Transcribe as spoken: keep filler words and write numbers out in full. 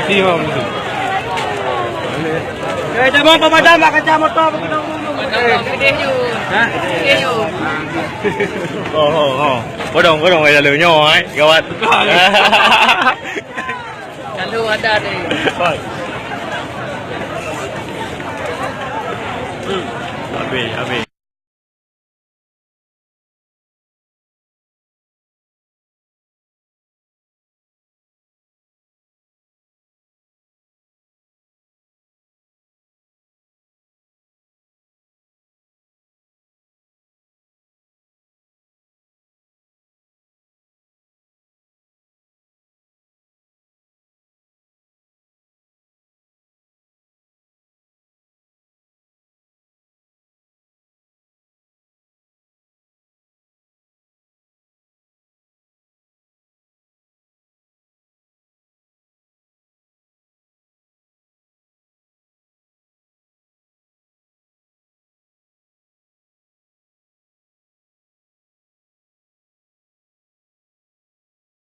Isi ho, isi. Eh, jamong pemadam bak kaca motor begitu. Hah? Oh, oh, oh. Bodong, bodong, eh, lalu nyoe, eh. Gawat. Lalu ada ni. Habis, habis.